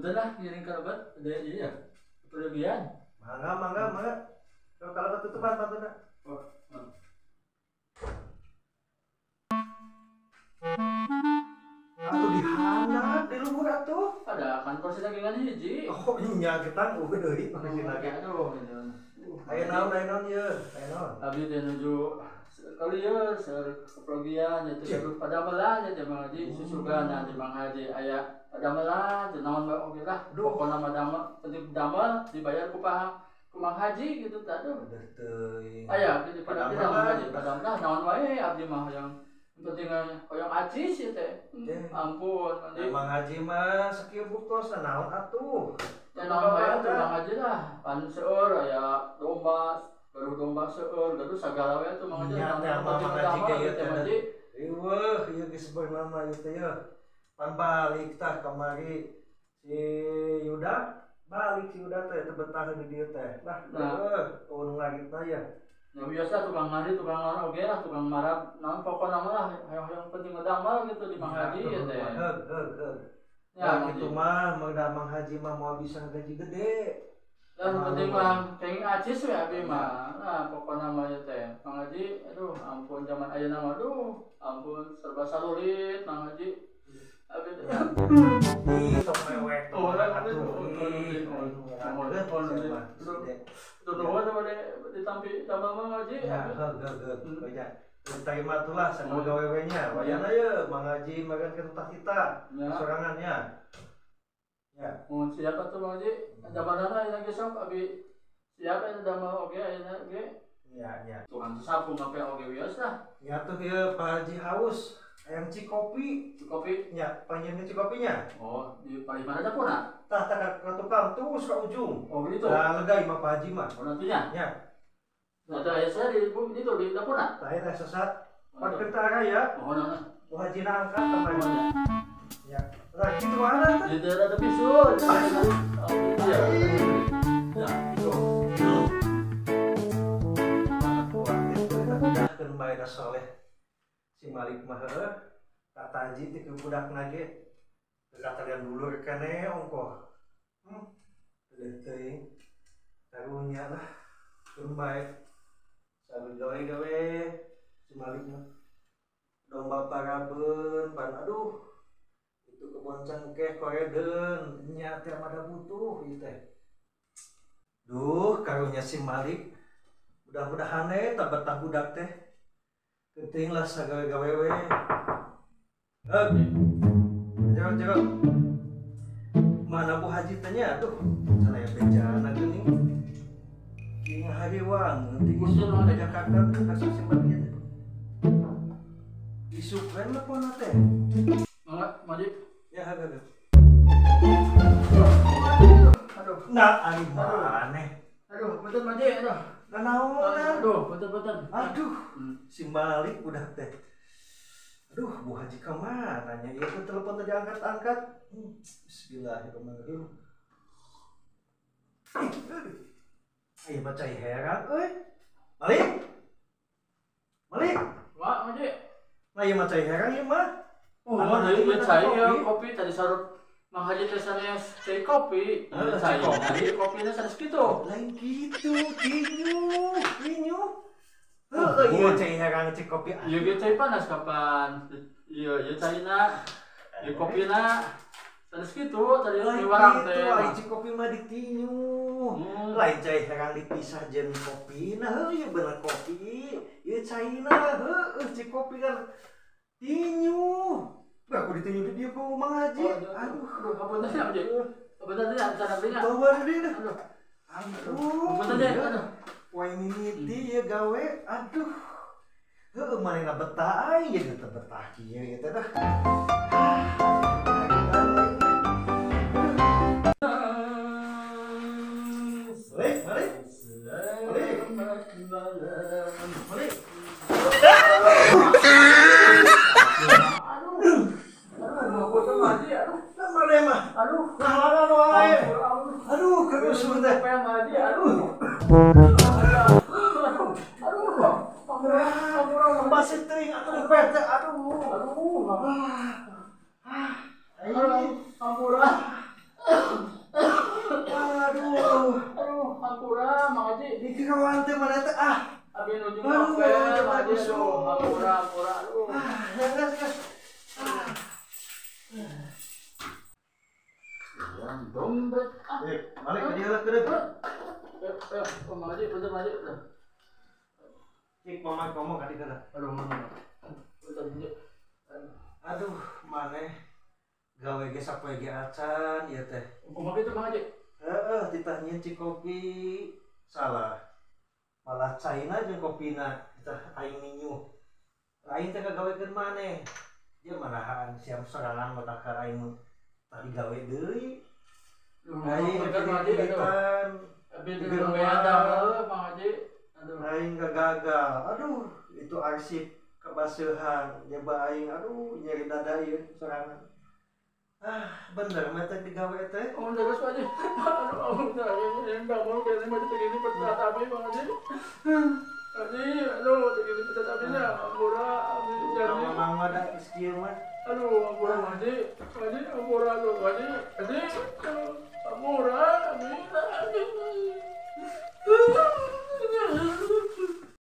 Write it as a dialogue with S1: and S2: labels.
S1: Bentar lah ngiring ka lebat ada iya. Pergian.
S2: Mangga mangga mangga. Kalau tutupan pantuna.
S1: Oh.
S2: Atuh dihandap di luhur atuh.
S1: Ada kan kursi dagangan hiji.
S2: Oh nya kita eueuh deui kursi lagi.
S1: Aduh.
S2: Aya naon ieu? Aya naon?
S1: Abdi teh nuju kali ieu seur keprogian ieu teh padamelan ieu teh Mang Haji susugana di Mang Haji aya padamelan teh naon bae oge lah. Pokona mah damel penting damel dibayar ku ku Mang Haji gitu tah aduh.
S2: Teuing.
S1: Aya di padamelan Mang Haji padamelan naon wae abdi mah hoyong penting hoyong acis ieu teh. Ampun
S2: Mang Haji mah sakieu buktosna naon atuh.
S1: Ya naon wae atuh Mang Haji lah pan seueur aya domba baru domba seueur gaduh sagala we atuh Mang Haji.
S2: Nya teh Mang Haji ge ieu teh. Riweuh ieu geus bernama ieu teh yeuh. Pan balik tah kamari si Yuda balik si Yuda teh teu betah di dieu teh. Lah heuh nu ngaritna ya.
S1: Ya biasa tukang ngari tukang naon oge lah tukang marab naon pokona mah lah hoyong-hoyong penting ngedamel gitu di Mang Haji ieu teh.
S2: Heug heug heug.
S1: Ya
S2: gitu mah Mang Haji mah moal bisa gaji gede.
S1: Lah penting mah kenging acis we abi mah. Nah pokona mah ieu teh Mang Haji aduh ampun zaman ayeuna mah aduh ampun serba salulit Mang Haji. Abi teh.
S2: Ih sok mewek.
S1: Orang atuh. Tuh bade ditampi damel Mang Haji.
S2: Ya heug heug heug. Terima tuh lah sama gawe nya, wayana ya, Mang Haji makan kertas kita, sorangannya. Ya.
S1: Mau siapa tuh Mang Haji? Damalana ayeuna ge sok abi siapa yang damel oge ayeuna ge?
S2: Ya, ya.
S1: Tukang sapu ngape oge wios lah.
S2: Ya tuh ya Pak Haji haus, ayam cikopi.
S1: Cikopi?
S2: Ya, panjangnya cikopinya.
S1: Oh, di paling mana dapurna?
S2: Tah tah ka tukang terus ke ujung.
S1: Oh gitu.
S2: Nah, lega imah Pak Haji mah.
S1: Oh nantinya?
S2: Ya.
S1: Ada ayah saya di itu di dapurna.
S2: Tah eta sesat. Pan kerta raya.
S1: Oh, nah.
S2: Bu Haji na angkat teman. Ya. Lah kitu mana teh?
S1: Di daerah tepi sur. Oh, iya. Ya, itu.
S2: Keun bae da soleh. Si Malik mah heuh. Kataji teh ke budakna ge. Katalian dulur keneh ongkoh. Teuing teuing. Karunya lah. Keun bae. Sambil gawe-gawe si Malik mah. Domba parabeun pan aduh. Itu kebon cengkeh koredeun nya teh mah da butuh ieu teh. Duh karunya si Malik. Mudah-mudahan we tah betah budak teh. Penting lah sagawe-gawe we. Heug. Jero-jero. Mana Bu Haji teh nya aduh sanaya bejana geuning. King hariwang nanti isuk ka Jakarta teh kasih simpan ieu teh. Isuk we telepon teh.
S1: Mangga, Haji.
S2: Ya, heug heug.
S1: Aduh.
S2: Nah, ari maneh.
S1: Aduh, punten Haji, aduh.
S2: Nah, naonan?
S1: Aduh, punten-punten.
S2: Aduh, si Malik udah teh. Aduh, Bu Haji ka mana nya? Ieu teh telepon tadi angkat-angkat. Bismillahirrahmanirrahim. Ayo baca heran euy. Malik. Malik.
S1: Wah, Haji.
S2: Nah, ieu mah cai herang ieu mah.
S1: Oh, ieu cai kopi tadi sarup Mang Haji teh sanes cai kopi. Cai kopi, kopina sanes kitu.
S2: Lain kitu, tinyu, tinyu. Heuh, ieu cai herang cai kopi.
S1: Ieu ge cai panas kapan? Ieu ieu caina, ieu kopina. Sanes kitu tadi warang teh.
S2: Lain cai kopi mah ditinyu. Lain cai herang dipisah jeung kopina, heuh ieu bener kopi. Ieu caina, heuh cai kopi kan tinyu. Aku ditinju di dia ku Mang Haji.
S1: Aduh, aduh, ampun teh Haji. Ampun teh sana belinya.
S2: Bawa deui dah.
S1: Aduh.
S2: Ampun.
S1: Ampun teh, aduh.
S2: Poe mimiti ieu gawe, aduh. Heueuh manehna betah aing jadi teu betah kieu ieu teh dah. Malik, Malik. Malik. Malik.
S1: Aduh,
S2: ngahalangan wae. Aduh, kerusuh teh.
S1: Aduh. Aduh. Aduh.
S2: Masih teuing atuh teh. Aduh.
S1: Aduh. Aduh. Ampura. Dompet.
S2: Balik ke dia lah kedeung.
S1: Oh, Mang Haji, bentar Mang Haji.
S2: Cik mama ngomong ka dieu.
S1: Aduh, bentar Haji.
S2: Aduh, maneh gawe ge sapoe ge acan ieu teh.
S1: Kumaha kitu Mang Haji?
S2: Heeh, titah nyieun cikopi salah. Malah caina jeung kopina titah aing minyuh. Aing teh kagawekeun maneh. Dia manahan siam sorangan mah ka aing tadi gawe deui. Aing
S1: Bentar Mang Haji, aduh. Abi
S2: Di
S1: di
S2: rumah.
S1: damel Mang Haji. Aduh.
S2: Aing gagal. Aduh, itu arsip kebasehan jaba aing, aduh nyeri dada ieu sorangan. Ah, bener mah teh digawe teh.
S1: Oh, terus Pak Haji. Aduh, bentar ini damel kayaknya masih segini pecat abi Mang Haji. Haji, aduh, segini pecat abinya. Ampura, abi
S2: Kamu
S1: jadi.
S2: mamang mah da geus kieu mah.
S1: Aduh, ampura Mang Haji. Haji, ampura aduh, Haji. Haji, ampura, abi, abi.